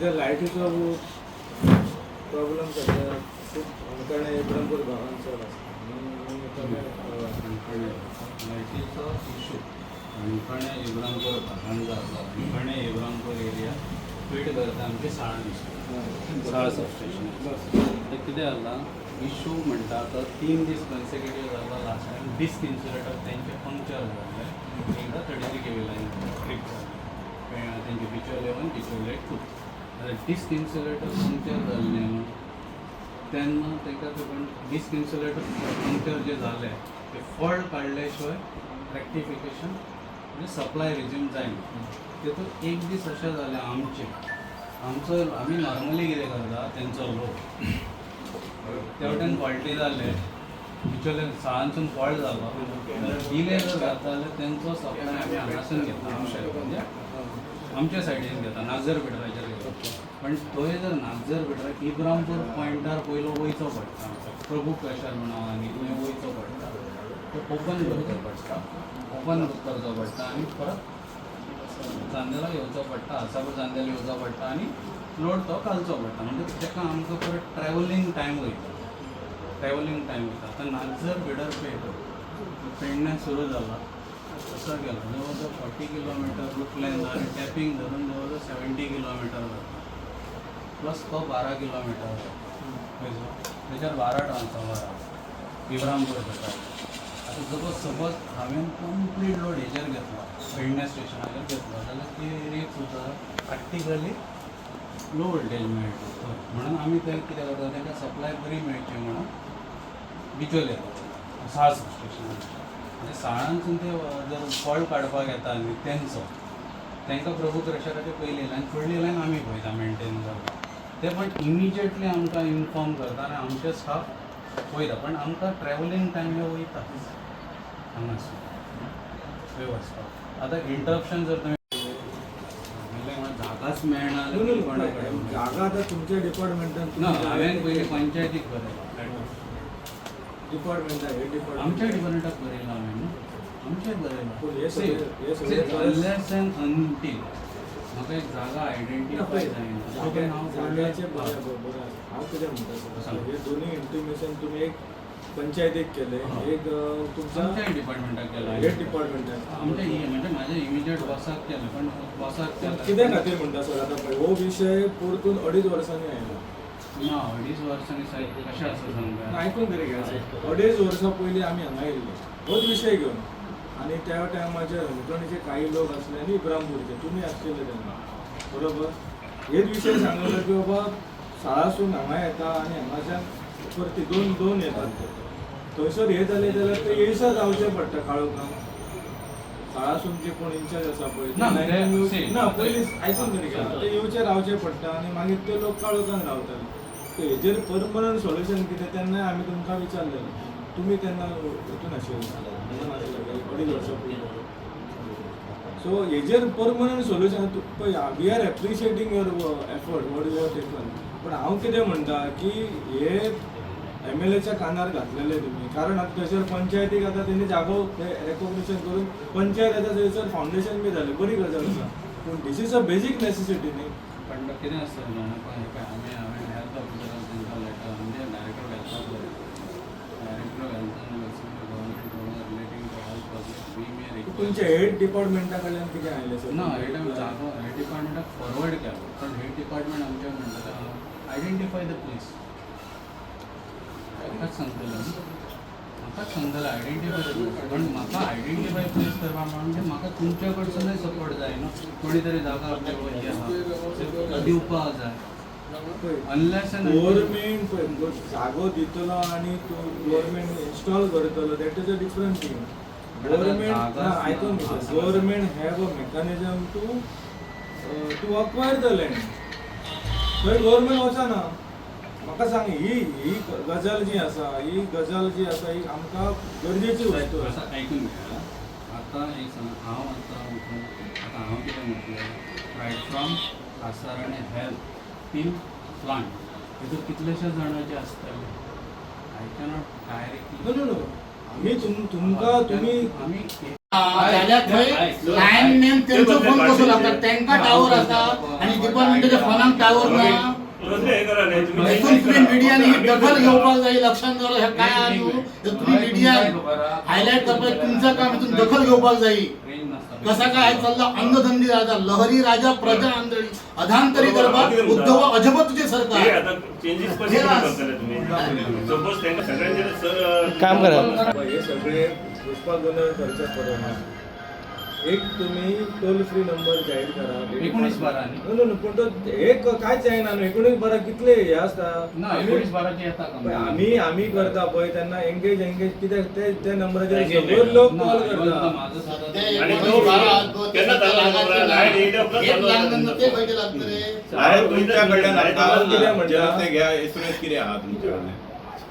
सध्या लायटीचो प्रॉब्लम सध्या खूब हणखणे, इब्रामपूर भागान चड आसा म्हणून आमी आतां लायटीचो इशू हणखणे, इब्रामपूर भागान जो आसा, हणखणे, इब्रामपूर एरिया फीड करता आमची साळान, साळ सबस्टेशन. ते कितें जाला इशू म्हणटा, तो 3 दीस कन्सेक्युटीव जाला. लास्ट टायम डिस्क इन्सुलेटर तेंचे पंक्चर जाल्ले. एकदां 33 केवी लायन ट्रीप जाली तेंचे, बिचोले 1, बिचोले 2. आतां डिस्क इन्सुलेटर पंक्चर जाल्लें न्हू, तेन्ना ताका ते पण डिस्क इन्सुलेटर पंक्चर जे जाले, ते फॉल्ट काडले शिवाय रेक्टिफिकेशन म्हणजे सप्लाय रिज्यूम जायना. तेतून एक दीस अशें जालें, आमचें आमचो आमी नॉर्मली कितें करता, तेंचो लोड त्या वटेन फॉल्टी जाले, बिचोले साळांसून फॉल्ट जालो जाल्यार डिले जर जाता जाल्यार तेंचो सप्लाय आमी हांगासून घेता, आमच्या म्हणजे आमच्या सायडीन घेता, नागझर फिडराचेर घेता. पण थंय जर नागझर फिडर इब्रामपूर पॉयंटार पयलो वयचो पडटा आमकां, प्रभू क्रशर म्हणून आनी थंय वयचो पडटा, तो ओपन करचो पडटा, ओपन करचो पडटा आनी परत चांदेला येवचो पडटा, आसापूर चांदेल येवचो पडटा आनी लोड तो घालचो पडटा. म्हणजे ताका आमकां परत ट्रॅवलिंग टायम वयता, ट्रॅवलिंग टायम वयता. आतां नागझर फिडर पेट पेडण्यां सुरू जाला, तसो गेलो जवळ जवळ 40 किलोमिटर रुकल्यान आनी टॅपींग धरून जवळ जवळ 70 किलोमिटर जाता. प्लस तो 12 किलोमिटर जाता खंयचो, तेच्यार 12 ट्रान्सफॉर्मर आहा इब्रामपूर जाता. आतां सपोज सपोज हांवें कंप्लीट लोड हेजेर घेतलो, पेडण्या स्टेशनाचेर घेतलो जाल्यार ती एरियेक सुद्दां प्रॅक्टिकली लो वोल्टेज मेळटा थंय. म्हणून आमी ते कितें करता, तांकां सप्लाय बरी मेळची म्हणून बिचोले येता, साळ सबस्टेशनार. आनी साळांसून ते जर फॉल्ट काडपाक येता न्ही तेंचो, तांकां प्रभू क्रशराचे पयली लायन, फुडली लायन आमी पळयता मेंटेन करता ते. पण इमिजिएटली आमकां इन्फॉर्म करता आनी आमचे स्टाफ वयता. पण आमकां ट्रॅवलिंग टायम हे वयता हांगासून थंय वचपाक. आतां इंटरप्शन जर तुमी म्हणल्यार जागाच मेळना जाल्यार कोणा कडेन? जागा आतां तुमच्या डिपार्टमेंटान ना, हांवें पयलीं पंचायतीक बरयलां. डिपार्टमेंटा, हे डिपार्टमेंट आमच्या डिपार्टमेंटाक बरयलां हांवें न्हू, आमच्याच पूण हे बरयलां. सगळे अनलेस अँड अनटील म्हाका एक जागा आयडेंटिफाय जायना तो पर्यंत हांव जाग्याचे बरें बरें आसा. हांव कितें म्हणटा सर, सांग. हे दोन्ही इंटिमेशन तुमी एक पंचायतीक केले, एक तुमच्या आमच्या डिपार्टमेंटाक केला. हेड डिपार्टमेंटाक. आमच्या म्हणजे माझ्या इमिजिएट बॉसाक केलें, पण बॉसाक केलें. कित्या खातीर म्हणटा सर, आतां पळय, हो विशय परतून अडीच वर्सांनी आयला. ना, अडीच वर्सांनी साहेब, कशें आसा सांगता. आयकून तरी घ्या सर. अडेच वर्सां पयलीं आमी हांगा येयल्ले होच विशय घेवन आनी त्या टायमाचेर हणखणीचे काही लोक आसले आनी इब्रामपूरचे तुमी आसलेले तेन्ना, बरोबर? हेच विशय सांगलेलो की बाबा साळासून हांगा येता आनी हांगाच्यान परती दोन दोन येतात. थंयसर हे जालें जाल्यार ते येयसर रावचें पडटा काळोखान. साळासून जे कोण इन्चार्ज आसा पळय ना, ते लायनीन see. ना, पयलीं आयकून तरी घ्या. ते येवचे रावचें पडटा आनी मागीर ते लोक काळोखान रावताले. तर हेजेर परमनंट सोल्युशन कितें, तेन्ना आमी तुमकां विचारलेलें. तुमी तेन्ना हितून आशिल्ले, हांगा नाशिल्ले अडीच वर्सां पयलीं. सो हेजेर परमनंट सोल्युशन पळय, we are appreciating your effort, what you have taken, पण हांव कितें म्हणटा की हे एमएलएच्या कानार घातलेले तुमी, कारण आतां थंयसर पंचायतीक आतां तेणी जागो रेकॉग्निशन करून पंचायत आतां थंयसर फावंडेशन बी जालें, बरी गजाल आसा, पूण this is a basic necessity न्ही. पण कितें आसता जाणा, पळय, हे पळय, आमी हांवें हेल्थ ऑफिसराक तांकां लेटर, म्हणजे डायरेक्टर ऑफ हेल्थाक बरयला. डायरेक्टर ऑफ हेल्थान government relating to health project we may तुमच्या हेड डिपार्टमेंटा कडल्यान कितें आयलें सर? ना, हेड जागो हेड डिपार्टमेंटाक फॉरवर्ड केलो, पण हेड डिपार्टमेंट आमच्या म्हणटा, आयडेंटिफाय the place. म्हाकाच सांगतलो न्ही, म्हाकाच सांगतलो आयडेंटिफाय the place. पण म्हाका आयडेंटिफाय प्लेस करपाक म्हणजे म्हाका तुमच्या कडसूनय सपोर्ट जाय न्हू. कोणी तरी जागा आपल्या ही आहा दिवपाक जाय. पळय, अनलेस एंड गव्हर्मेंट पळय, जागो दितलो आनी तूं गव्हर्मेंट इन्स्टॉल करतलो, that is a different thing. Government, आयकून, government have a mechanism to acquire the land. थंय गव्हर्मेंट वचना. म्हाका सांग, ही ही गजाल जी आसा, ही गजाल जी आसा, ही आमकां गरजेची वस्तू आसा. आसा, ऐकून घ्या. आतां एक सांग, हांव आतां उठून आतां हांव कितें म्हटलें, right from Kasar health till plant, हितून कितलेशे जाणाचे आसतले. I cannot directly no no no, आमी तुमकां तुमी आमी जाल्यार थंय लायनमॅन तेंचो फोन कसो लागता? तेंकां टावर आसा आनी डिपार्टमेंटाच्या फोनाक टावर ना. हेतून तुमी मिडियान ही दखल घेवपाक जाय. लक्षात दवरा, हे काय आहा न्हू, हे तुमी मिडियान हायलायट करपाक तुमचं काम. हितून दखल घेवपाक जाय. रेंज नासता. कसा काय चालला अंधधंदी राजा लहरी राजा प्रजा आंधळी अधांतरी दरबार उद्धव अजब तुझे ते सरकार. आता चेंजीस कशे करतले तुम्ही? सपोज तांकां सगळ्यांचे सर काम करा. हे सगळे पुष्पा गोंधळ करचे पडना. एक तुम्ही टोल फ्री नंबर जाहीर करा. 1912 न्ही? नो नो नो, पूण तो हे कांयच जायना न्हू. 1912 कितले हे आसता. ना, 1912चे येता पळय, कंप्लेन. आमी आमी करता पळय तेन्ना एंगेज एंगेज कित्याक ते त्या नंबराचेर Engage सगळे लोक ना, कॉल even करता. माझं साधं ते आणि 1912 तो केन्ना चालू जाता? लायट येयल्या उपरांत एक चालू लागलं जाता. ते खंयचे लागतले? अरे, तुमच्या कडल्यान कितें आता म्हणटा? ते घ्या एसुरन्स कितें आहा तुमच्या कडल्यान?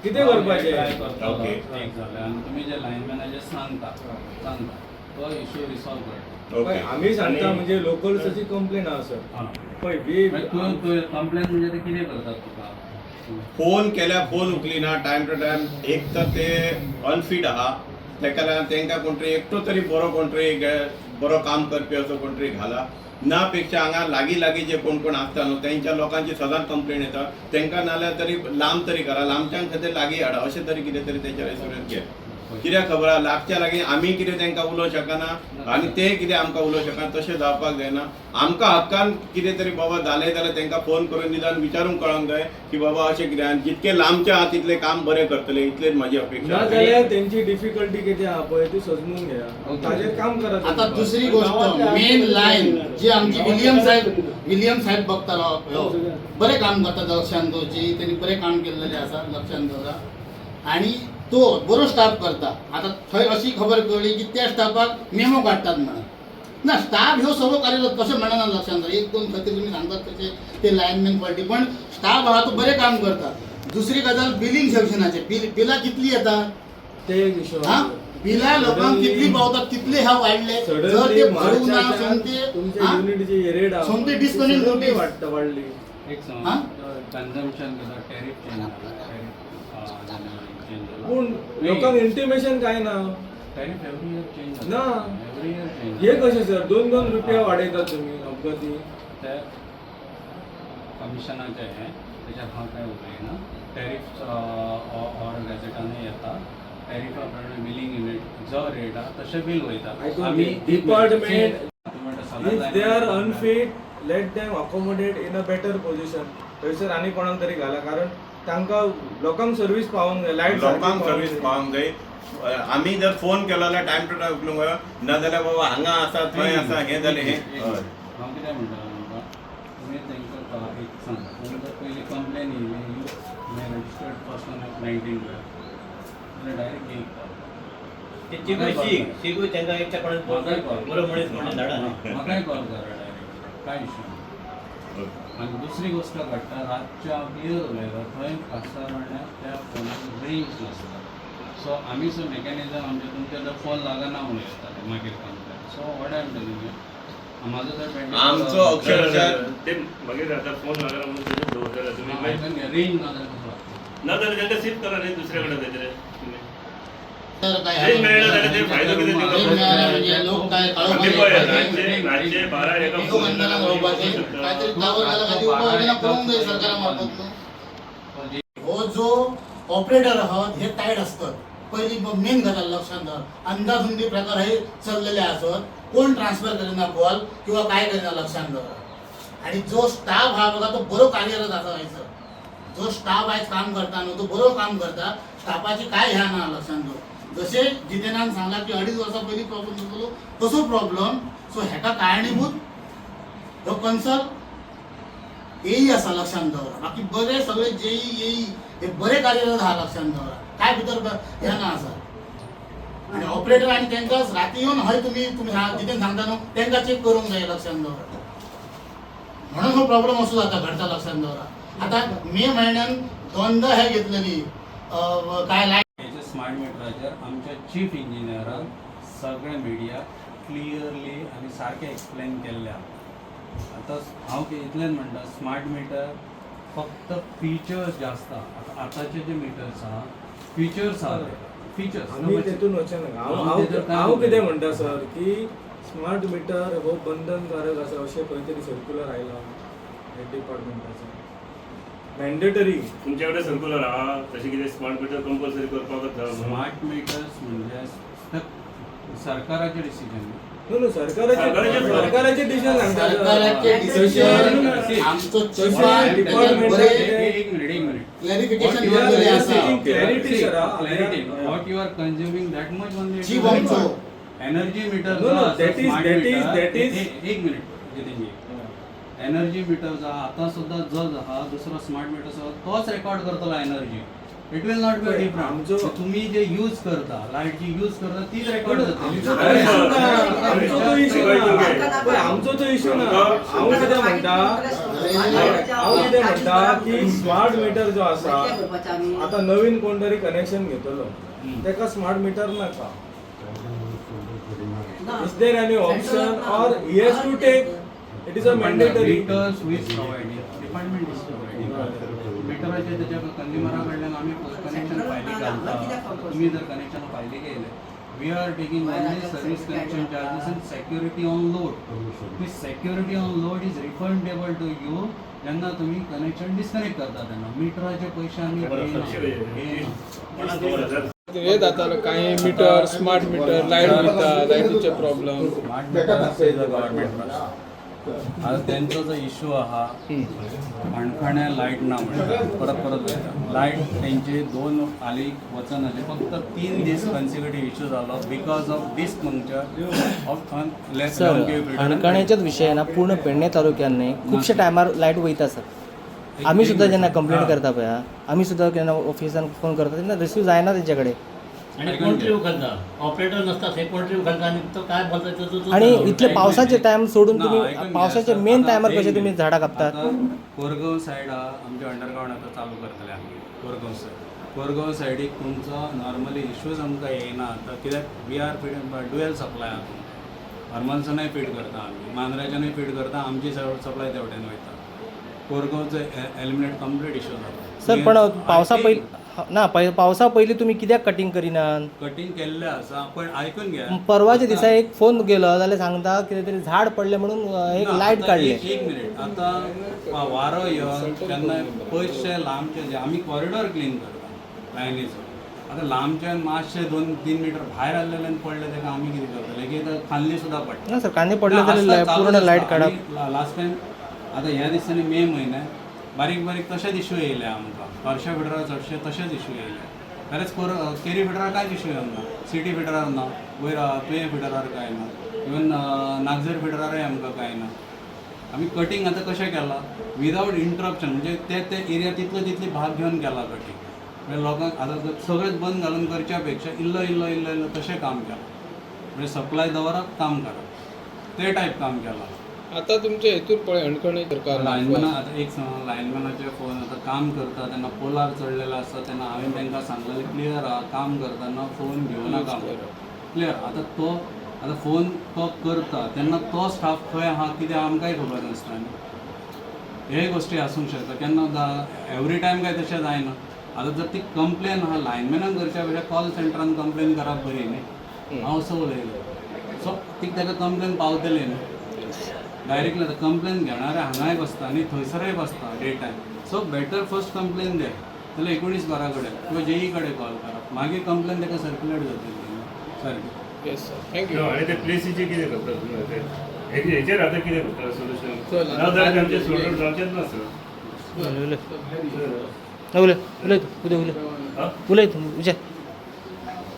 कितें करपाचें? ट्राय करतलो. ओके. एक जालें आनी तुमी जे लायनमॅनाचे सांगता सांगता तो इशू रिसॉल्व करता. पळय, ओके. आमी सांगता आणि- म्हणजे लोकल्साची कंप्लेन आहा सर. हां. पळय we मागीर तूं तूं कंप्लेन म्हणजे ते कितें करतात तुका? फोन केल्यार फोन उखलिना टायम टू टायम. एक तर ते अनफीट आहा, तेका लागून तेंकां कोण तरी एकटो तरी बरो कोण तरी बरो काम करपी असो कोण तरी घाला. ना पेक्षा हांगा लागीं लागीं जे कोण कोण आसता न्हू, तेंच्या लोकांची सदांच कंप्लेन येता. तेंकां नाल्यार तरी लांब तरी करा, लांबच्यान खातीर लागीं हाडा, अशें तरी कितें तरी तेंचेर एसुरन्स घे. कित्याक खबर आहा, लागच्या लागीं आमी कितें तेंकां उलोवंक शकना आनी ते कितें आमकां उलोवंक शकना. तशें जावपाक जायना. आमकां हक्कान कितें तरी बाबा जालें जाल्यार तेंकां फोन करून निदान विचारूंक कळोंक जाय की बाबा अशें कितें. आनी जितकें लांबचें आहा तितलें काम बरें करतलें, इतलेंच म्हाजी अपेक्षा ना आसा. जाल्यार तेंची डिफिकल्टी कितें आहा पळय ती समजून घेया, ओके. ताजेर काम करा. आता दुसरी गोष्ट, मेन लाईन जी आमची विलियम साहेब, विलियम साहेब बघतालो ह्यो बरें काम करता. लक्षात दवरची, त्यांनी बरें काम केल्लेलें आसा, लक्षात दवरा. आणि तो बरो स्टाफ करता. आता थंय अशी खबर कळ्ळी की त्या स्टाफाक मेमो काडटात म्हणून. ना, स्टाफ ह्यो सगळो कार्यरत तशें म्हणना. लक्षात दवर, एक दोन खंय तरी तुमी सांगतात तशें ते लायनमॅन क्वॉलिटी, पण स्टाफ आहा तो बरें काम करता. दुसरी गजाल बिलिंग सेक्शनाचें. बिल बिलां कितली येता? ते एक इशू. हा, बिला लोकांक कितली पावतात, कितले ह्या वाडले? जर ते भरूंक ना सोमते तुमच्या हा? युनिटची रेट आहा सोमते पळय, ती disconnect suddenly notice. वाडटा वाडली. एक हां? समज कन्जम्पशन केला, टॅरिफ चेंज जाला, टॅरिफ चेंज जाला. पूण लोकांक इंटिमेशन काय ना. टॅरिफ एवरी इयर चेंज ना. Every year change. हे कशें सर, दोन दोन रुपया वाडयतात तुमी अपघाती? त्या कमिशनाचे हें तेच्यार हांव कांय उलयना. टॅरिफ ऑर गॅझेटानूय येता. टॅरिफा प्रमाणे बिलिंग युनीट जो रेट आहा तशें बील वयता. आयकून घे. Department, if they are unfit, let them accommodate in a better position. थंयसर आनी कोणाक तरी घाला, कारण तांकां लोकांक सर्वीस पावोंक जाय, लायट लोकांक सर्वीस पावोंक जाय. आमी जर फोन केलो जाल्यार टायम टू टायम उखलूंक जायो. ना जाल्यार बाबा हांगा आसा थंय आसा हें जालें हें. हय. हांव कितें म्हणटा तुमकां, तुमी तांकां एक सांगा, तुमकां पयलीं कंप्लेन येयली, you may registered first on 1912 जाल्यार डायरेक्ट एक कॉल. ते शीक शिकूय तांकां एकट्या कोणाक म्हाकाय कॉल बरो मनीस म्हणून धाडा न्ही. म्हाकाय कॉल करा डायरेक्ट, काय इश्यू ना. आनी दुसरी गोश्ट घडटा, रातचें हांव क्लियर उलयलो, थंय कासारवाड्यार त्या फोनाक रेंज नासता. सो आमी सो मॅकॅनिजम आमचें, तुमचें जर फोन लागना म्हणून येतालें मागीर complain. So what I am telling you, म्हाजो जर 24 आमचो अक्षरशः ते मागीर आता फोन लागला म्हणून तेजेर दवरतले तुमी मागीर. रेंज ना जाल्यार कसो लागता? ना जाल्यार तांकां शिफ्ट करा न्ही दुसऱ्या कडेन खंय तरी तुमी. तर काय रेंज मेळना जाल्यार ते फायदो कितें रेंज तांकां? मेळना म्हणजे लोक काय आमी पळय काळोखान रातचे रातचे 12 एका लोक फोन अंधारात रावपाचे. काहीतरी टावर घाला खातीर उपाय योजना करूंक जाय सरकारा मार्फत न्हू. हो जो ऑपरेटर आहात हे टायट असतात. पहिली मेन गजाल लक्षात दवर, अंदाधुंदी प्रकार हे चललेले असत. कोण ट्रान्सफर करिना कॉल किंवा काय करिना, लक्षात दवरा. आणि जो स्टाफ हा बघा, तो बरो कार्यरत आसा हयसर. जो स्टाफ आयज काम करता न्हू, तो बरो काम करता. स्टाफाची काय ह्या ना, लक्षात दवर. जशें जितेनान सांगला की अडीच वर्सां पयलीं प्रॉब्लम जातलो तसो प्रॉब्लम. सो हेका कारणीभूत हो कन्सर्न एई आसा, लक्षात दवरा. बाकी बरे सगळे जेई एई हे बरे कार्यरत आहा, लक्षात दवरा. काय भितर हे ना आसा. आणि ऑपरेटर आणि तांकां राती येवन हय तुमी तुमी जितेन सांगता न्हू, तांकां चेक करूंक जाय, लक्षात दवरा. म्हणून हो प्रॉब्लम असो जाता घडता, लक्षात दवरा. आता मे म्हयन्यान दोनदा हे घेतलेली काय लायट हेच्या स्मार्ट मिटराचेर आमच्या चीफ इंजिनियरान सगळ्या मिडिया क्लियरली आनी सारकें एक्सप्लेन केल्लें आहा. आतां हांव इतलेंच म्हणटा, स्मार्ट मिटर फक्त फिचर्स जास्त आहा. आतां आतांचे जे मिटर्स आहा, फिचर्स आहा. फीचर्स. आमी तेतून वचना. हांव हांव हांव कितें म्हणटा सर की स्मार्ट मिटर हो बंधनकारक आसा अशें खंय तरी सर्क्युलर आयला हेड डिपार्टमेंटाचो, मॅन्डेटरी. तुमच्या कडेन सर्क्युलर आहा तशें कितें स्मार्ट मिटर कंपल्सरी करपाकच जाय म्हणून? स्मार्ट मिटर्स म्हणजे सरकाराचे डिसिजन. न्हू न्हू, सरकाराचे सरकाराचे- सरकाराचे डिसिजन सांगता. सरकाराचे डिसिजन आमचो चिफान डिपार्टमेंट बरे एक मिनिट, एक minute. Clarification What you are दिलेलें आसा. seeking clarity, sir, ah. Clarity. What you are consuming, that much only. Chief आमचो. Energy meter. No, no, that is- that is- that is- एक minute जितेंजी. Energy metre जो आहा, आतां सुद्दां जो आहा दुसरो स्मार्ट मिटर जो तोच रेकॉर्ड करतलो energy. It will not be पळय, डिफरंट. तुम्ही जे यूज करता, लायट जी यूज करता तीच रेकॉर्ड जातली. आमचो तो इशू ना, आमचो तो इशू ना. पळय, आमचो तो इशू ना. हांव कितें म्हणटा, हांव कितें म्हणटा की स्मार्ट मिटर जो आसा, आता नवीन कोण तरी कनेक्शन घेतलो तेका स्मार्ट मिटर नाका. Is there any option or he has to take it is a mandatory? Meters who is providing? Department is providing. मिटराचे त्याच्या कंझ्युमरा कडल्यान आमी कनेक्शन फायली घालता. तुमी जर कनेक्शन फायली केले, we are taking only service connection charges and security on load. ती security on load is refundable to you जेन्ना तुमी कनेक्शन डिस्कनेक्ट करता तेन्ना. मिटराचे पयशे आमी बरं, घेयना. सर, घेयना. 30,000. हे जातालो काही मीटर, स्मार्ट मीटर, लायट वयता, लायटीचे problem. Smart meter is a government. आता त्यांचो जो इशू आहा, काणकाण्या लायट ना म्हणटा, परत परत वयता लायट तेंचे. दोन हाली वचन जाले, फक्त 3 दीस कन्सिक्युटीव इशू जालो because of this puncture of sir, हणखणेचोच विशय ना, पूर्ण पेडणे तालुक्यान न्ही, खुबशे टायमार लायट वयता सर. आमी सुद्दां जेन्ना कंप्लेन करता पळय हा, आमी सुद्दां केन्ना ऑफिसान फोन करता तेन्ना रिसीव जायना तेंचे कडेन. आणि कोण तरी उखलता, ऑपरेटर नसता थंय, कोण तरी उखलता आणि तो काय बोलता तो तो- आणि तो इतले पावसाचे टायम सोडून तुम्ही पावसाचे मेन टायमार कशे तुम्ही झाडां कापतात? कोरगांव सायड आहा आमचे, अंडरग्रावंड आतां चालू करतले आमी कोरगांव सायड. कोरगांव सायडीक तुमचो नॉर्मली इश्यूज आमकां येयना आतां, कित्याक we are feed dual supply आहा. हरमलसनूय फीड करता आमी, मांद्र्याच्यानूय फीड करता, आमची सप्लाय तेवटेन वयता. कोरगांवचो एलिमिनेट कंप्लीट इशू जाता. सर, पण पावसा पयलीं ना, पावसा पयलीं तुमी कित्याक कटींग करिनात? कटींग केल्लें आसा, पण आयकून घ्या. परवाच्या दिसा एक फोन गेलो जाल्यार सांगता कितें तरी झाड पडलें म्हणून एक ना, लायट आता काडले. एक मिनिट. आता वारो येवन तेन्ना पयशे लांबचे जे आमी कॉरिडॉर क्लीन करता लायनीचो, आतां लांबच्यान मातशे 2-3 मिटर भायर आसलेल्यान पडले, ताका आमी कितें करतले? की आतां खाल्ली सुद्दां पडटा. ना सर, कांदे पडले जाल्यार पूर्ण लायट काडप. लास्ट टायम, आतां ह्या दिसांनी मे म्हयन्यात बारीक बारीक तशेच इशू येयले आमकां. हरशा फिडरार चडशे तशेच इशू येयले. बरेच कोर केरी फिडरार कांयच इशू येवंक ना, सिटी फिडरार ना, वयर तुयें फिडरार कांय ना, इवन नागझर फिडरारय आमकां कांय ना. आमी कटींग आतां कशें केलां, विदावट इंटरप्शन, म्हणजे ते ते एरिया तितलो तितली भाग घेवन केला कटींग. म्हणजे लोकांक आतां जर सगळेच बंद घालून करच्या पेक्षा इल्लो इल्लो इल्लो इल्लो तशें काम केलां. म्हणजे सप्लाय दवरप, काम करप, ते टायप काम केलां. आता तुमचे हेतूर पळय हणखणे सरकार लायनमॅना आतां एक सांग, लायनमॅनाचे फोन आतां काम करता तेन्ना पोलार चडलेलो आसता तेन्ना हांवें तांकां सांगलेलें क्लियर आहा, काम करतना फोन घेवं नाका. क्लियर. आतां तो आतां फोन तो करता तेन्ना तो स्टाफ खंय आहा कितें आमकांय खबर नासता न्ही. हे गोश्टी आसूंक शकता केन्ना, एवरी टायम काय तशें जायना. आतां जर ती कंप्लेन आहा, लायनमॅनान करच्या पेक्षा कॉल सेंटरान कंप्लेन करप बरी न्ही, हांव असो उलयलो. सो ती ताका कंप्लेन पावतली न्ही डायरेक्टली. आतां कंप्लेन घेणारे हांगाय बसता आनी थंयसरय बसता day time. So better first complain दे जाल्यार 1912 कडेन किंवा जेई कडेन कॉल करप, मागीर कंप्लेन ताका सर्क्युलेट जातली सारकी. Yes sir, thank you. आणि ते प्लेसीचे कितें करता तुमी? ते हेचेर आतां कितें करता सोल्युशन? चल, ना जाल्यार आमचें सोल्यूशन जावचेंच ना सर. उलय उलय उलय तूं, उलय उलय. हा? उलय तूं विचार.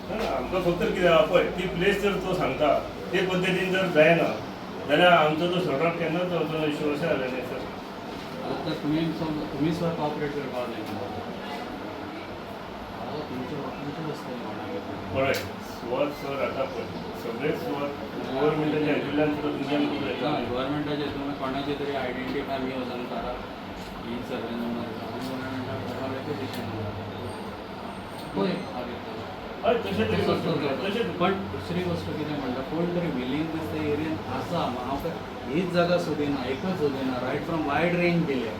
ना, आमकां फक्त कितें आहा पळय, ती प्लेस जर तो सांगता ते पद्दतीन जर जायना जाल्यार आमचो तो सॉर्ट आवट केन्नाच जावचो ना इशू, अशें जालें न्ही सर. आतां तुमी तुमी सुद्दां कॉपरेट करपाक जाय. आतां तुमचे तुमचे वस्तू कोणाक पळय सुवात सर, आतां पळय सगळेच सुवात गव्हर्मेंटाच्या हेतूंतल्यान सुद्दां तुमच्यान करूं येता. गव्हर्मेंटाचे तुमी कोणाचे तरी आयडेंटिफाय आमी वचून करा ही सर्वे नंबर गव्हर्मेंटाक डिसिजन पळय. हय, तशें तरी तशें. पण दुसरी गोष्ट कितें म्हणटा, कोण तरी विलिंगनेस त्या एरियन आसा. हांव काय हीच जागा सोदिना, एकच सोदिना, रायट फ्रॉम वायड रेंज दिल्या,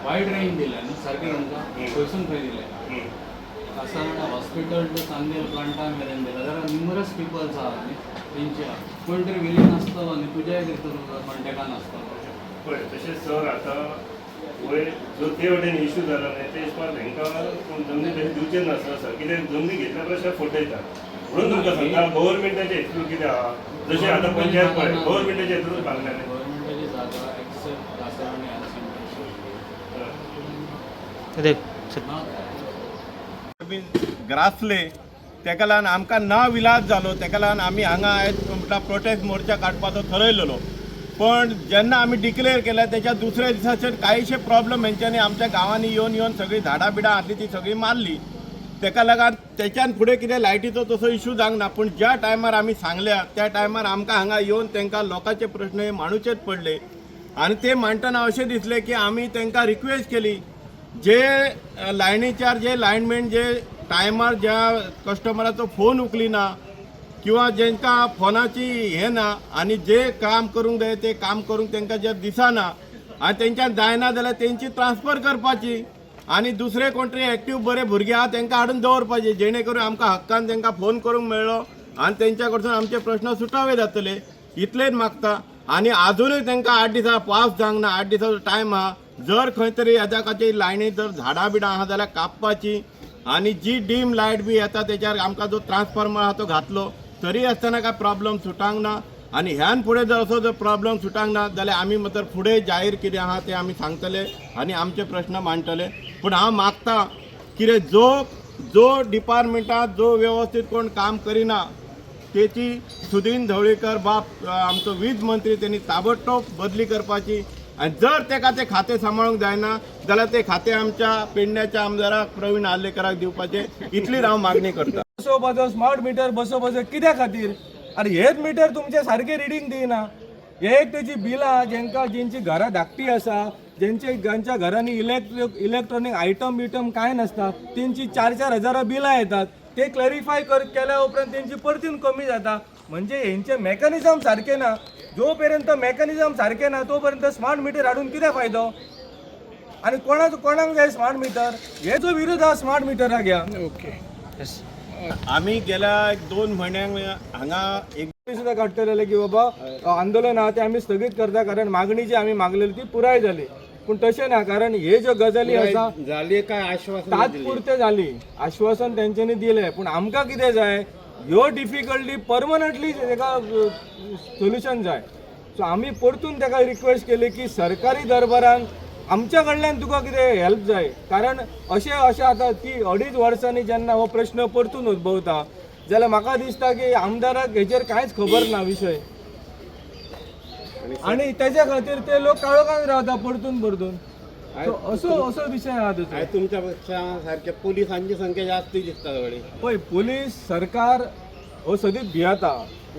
वायड रेंज दिल्या न्हू सारकें तुमकां, खंयसून खंय दिल्या. कासारवणे हॉस्पिटल टू चांदेल प्लांटा मेरेन दिला जाल्यार न्युमरस पिपल्स आहा न्ही तेंचे आहा कोण तरी विलींग आसतलो न्ही तुज्याय हितून कॉन्टेक्टान आसतलो. पळय तशें सर आतां वयर जो ते वटेन इशू जाला न्ही ते हिसपान हेंकां कोण जमनी तशें दिवचे ना सर. सर कितें जमनी घेतल्या परस फटयता म्हणून तुमकां सांगता गव्हर्मेंटाच्या हेतून कितें आहा जशें आतां पंचायत पळय गव्हर्मेंटाच्या हेतूनच बांदल्या न्ही. गव्हर्मेंटाची जागा एक्सेप्ट कासारवणे हेल्थ सेंटर रे ना. ग्रासले तेका लागून आमकां ना विलाज जालो. तेका लागून आमी हांगा आयज म्हटल्यार प्रोटेस्ट मोर्चा काडपाचो थरयलेलो. पण जेन्ना आमी डिक्लेअर केल्या तेच्या दुसऱ्या दिसाचेर कांयशे प्रॉब्लम हेंच्यांनी आमच्या गांवांनी येवन येवन सगळीं झाडां बिडां आसली ती सगळी मारली. तेका लागून तेच्यान फुडें कितें लायटीचो तसो इशू जावंक ना. पूण ज्या टायमार आमी सांगल्या त्या टायमार आमकां हांगा येवन तांकां लोकांचे प्रश्न हे मांडूचेच पडले. आनी ते मांडटना अशें दिसलें की आमी तांकां रिक्वेस्ट केली जे लायनीचार जे लायनमॅन जे टायमार ज्या कस्टमराचो फोन उखलिना किंवा जेंकां फोनाची हें ना आनी जे काम करूंक जाय ते काम करूंक तांकां जर दिसना आनी तेंच्यान जायना जाल्यार तेंची ट्रान्सफर करपाची आनी दुसरे कोण तरी एक्टीव बरे भुरगे आहा तांकां हाडून दवरपाचे जेणे करून आमकां हक्कान तांकां फोन करूंक मेळ्ळो आनी तेंच्या कडसून आमचे प्रश्न सुटावे जातले इतलेच मागता. आनी आजुनूय तांकां 8 दिसां पावस जावंक ना, 8 दिसांचो टायम आहा. जर खंय तरी हेज्या खातीर लायनी जर झाडां बिडां आहा जाल्यार कापपाची आनी जी डीम लायट बी येता तेच्यार आमकां जो ट्रान्सफॉर्मर आहा तो घातलो तरी आसतना काय प्रॉब्लम सुटांक ना. आनी ह्यान फुडें जर असो जर प्रॉब्लम सुटांक ना जाल्यार आमी मात्र फुडें जाहीर कितें आहा तें आमी सांगतले आनी आमचे प्रश्न मांडटले. पूण हांव मागता कितें जो जो डिपार्टमेंटात जो वेवस्थीत कोण काम करिना तेची सुदीन ढवळीकर बाब आमचो वीज मंत्री तेणी ताबडतोब बदली करपाची. आनी जर तेका तें खातें सांबाळूंक जायना जाल्यार तें खातें आमच्या पेडण्याच्या आमदाराक प्रवीण आर्लेकराक दिवपाचें इतलीच हांव मागणी करता. बसोवपाचो स्मार्ट मिटर बसोवपाचो कित्या खातीर? आनी हेच मिटर तुमचे सारकें रिडींग दिना. हे एक तेजी बिलां जेंकां जेंची घरां धाकटी आसा जेंचे ज्यांच्या घरांनी इलेक्ट्रॉनीक आयटम बिटम कांय नासता तेंची 4-4 हजारां बिलां येतात. ते क्लॅरिफाय केल्या उपरांत तेंची परतून कमी जाता. म्हणजे हेंचे मॅकॅनिजम सारकें ना. जो पर्यंत मॅकॅनिजम सारकें ना तो पर्यंत स्मार्ट मिटर हाडून कितें फायदो? आनी कोणाक जाय स्मार्ट मिटर? हेचो विरोध आहा स्मार्ट मिटराक ह्या. ओके. आमी गेल्या 2 म्हयन्यांक हांगा एक सुद्दां काडटलेले की बाबा आंदोलन आहा तें आमी स्थगीत करता कारण मागणी जी आमी मागलेली ती पुराय जाली. पूण तशें ना कारण हे ज्यो गजाली आसा जाली काय आश्वासन तात्पुरते जाली आश्वासन तेंच्यांनी दिलें. पूण आमकां कितें जाय ह्यो डिफिकल्टी परमनंटली तेका सोल्युशन जाय. सो आमी परतून तेका रिक्वेस्ट केली की सरकारी दरबारान आमच्या कडल्यान तुका कितें हेल्प जाय कारण अशें अशें आतां ती 2.5 वर्सांनी जेन्ना हो प्रश्न परतून उद्भवता जाल्यार म्हाका दिसता की आमदाराक हेचेर कांयच खबर ना विशय आनी तेज्या खातीर ते लोक काळोखान रावता परतून परतून. असो असो विशय आहा तेचो. तुमच्या पेक्षा सारखे पोलिसांची संख्या जास्त दिसता सगळी पळय पोलीस सरकार हो सदींच भियेता.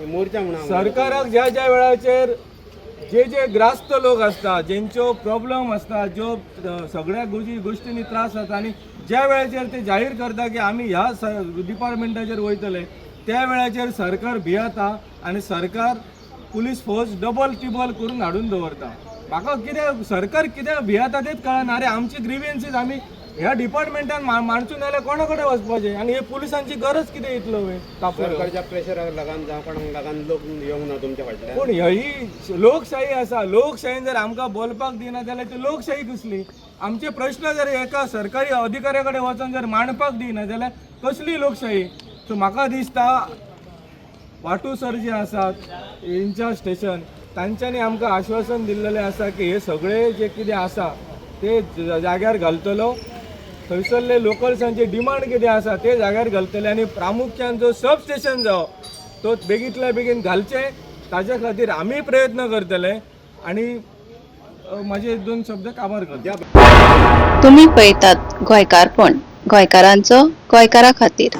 मोर्चा म्हणा सरकाराक ज्या ज्या वेळाचेर जे जे ग्रास्त लोक आसता जेंच्यो प्रॉब्लम आसता ज्यो सगळ्या गोश्टींनी त्रास जाता आनी ज्या वेळाचेर ते जाहीर करता की आमी ह्या डिपार्टमेंटाचेर वयतले त्या वेळाचेर सरकार भियेता आनी सरकार पुलीस फोर्स डबल टिबल करून हाडून दवरता. म्हाका कितें सरकार कित्याक भियेता तेच कळना. अरे आमची ग्रिवियन्सीस आमी ह्या डिपार्टमेंटान मांडचून जाल्यार कोणा कडेन वचपाचें आनी हे पुलिसांची गरज कितें इतलो वेळ तापलो? सरकारच्या प्रेशराक लागून जावं कोणाक लागून लोक येवंक ना तुमच्या फाटल्यान. पूण ही लोकशाही आसा. लोकशाहीन जर आमकां बोलपाक दिना जाल्यार ती लोकशाही कसली? आमचे प्रश्न जर एका सरकारी अधिकाऱ्या कडेन वचोन जर मांडपाक दिना जाल्यार कसली लोकशाही? सो म्हाका दिसता वाटू सर जे आसात इनचार्ज स्टेशन तांच्यांनी आमकां आश्वासन दिल्लेलें आसा की हे सगळे जे कितें आसा ते जाग्यार घालतलो. थंयसरले लोकल्सांचे डिमांड कितें आसा ते जाग्यार घालतले आनी प्रामुख्यान जो सब स्टेशन जावो तो बेगींतल्या बेगीन घालचे ताज्या खातीर आमी प्रयत्न करतले. आनी म्हाजे 2 शब्द काबार करता. तुम्ही पळयतात गोंयकारपण, गोंयकारांचो गोंयकारा खातीर.